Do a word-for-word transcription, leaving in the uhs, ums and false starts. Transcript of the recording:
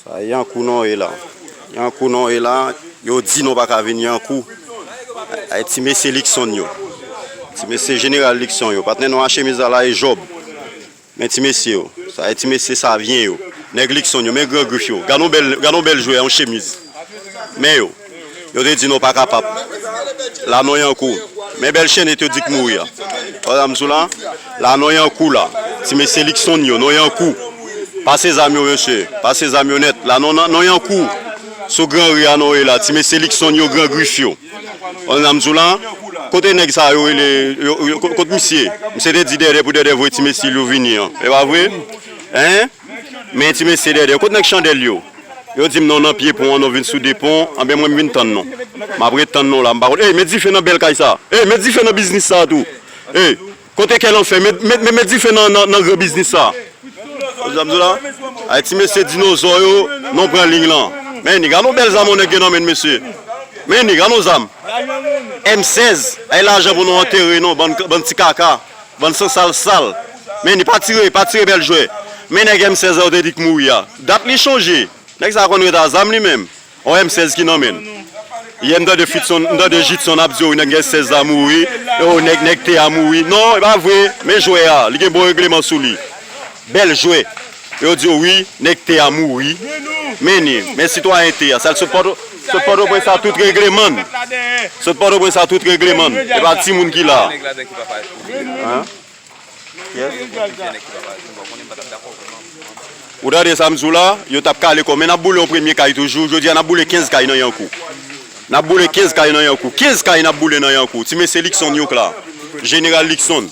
Sa Yankou non e la. Yankou non e la. Yo di nou pa ka vin Yankou. Ay, ti mesye Likson yo. Ti mesye jeneral Likson yo. Patnè nou a chemiz la la e Jòb. Men ti mesye yo. Sa e ti mesye Savyen yo. Nèg Likson yo. Men gran grif yo. Gad yon bèl, gad yon bèl jwè, yon chemiz. Men yo. Yo te di nou pa kapab. La non Yankou. Men bèl chènèt yo di k mouri a. Wè sa m sou la? La non Yankou la. Ti mesye Likson yo, non Yankou. Pase zam yo, mesye. Pase zam yo nèt. La non, non Yankou. Sou gran ri a non e la. Ti mesye Likson yo, gran grif yo. Wè sa m sou la? Kote nèg sa yo rele, yo, yo, ko-, kot misye? Misye te di Dèdè pou Dèdè voye ti mesye yo vini an. E pa vre? Hein? Men ti mesye Dèdè, kot nèg chandèl yo? Yo di m non nan pye pon an, non vin sou de pon, anben mwen m vin tann non. M ap ret tann non la, m pa konn. Ey, met dife nan bèl kay sa. Ey, met dife nan biznis sa tou. Ey, kote kè lanfè, met, met, met, met dife nan, nan, nan gran biznis sa. Ou sa m di w la? Ay, ti mesye dinozò yo, non pran liy lan. Men ni, gad yon bèl zam yon nèg gen nan men l, mesye. Men ni, gad yon zam. M sèz, ay lajan pou nou antere non, bann, bann ti kaka. Bann san sal sal. Men ni pa tire, pa tire bèl jwè. Men nèg M sèz la yo te di k mouri a. Dat li chonje. Nèg sa konn ret a zam li menm. On M sèz ki nan men l. Yè m tande Fitson, m tande Jitson ap di yo nèg M sèz la mouri. Yo nèg, nèg T a mouri. Non, e pa vre. Men jwè a, li gen bon regleman sou li. Bèl jwè. Yo di yo wi, nèg T a mouri. Men ni, men sitwayen T a. Sa l sot Pòto, sot Pòtoprens sa tout regleman. Sot Pòtoprens sa tout regleman. E pa timoun ki la. Hein? Ou tande sa m di w la, yo t ap kale kò, men n ap boule yon premye kay toujou. Jodi a, n ap boule kenz kay nan Yankou. N ap boule kenz kay nan Yankou. Kenz kay n ap boule nan Yankou. Ti mesye Likson Youk la. Jeneral Likson.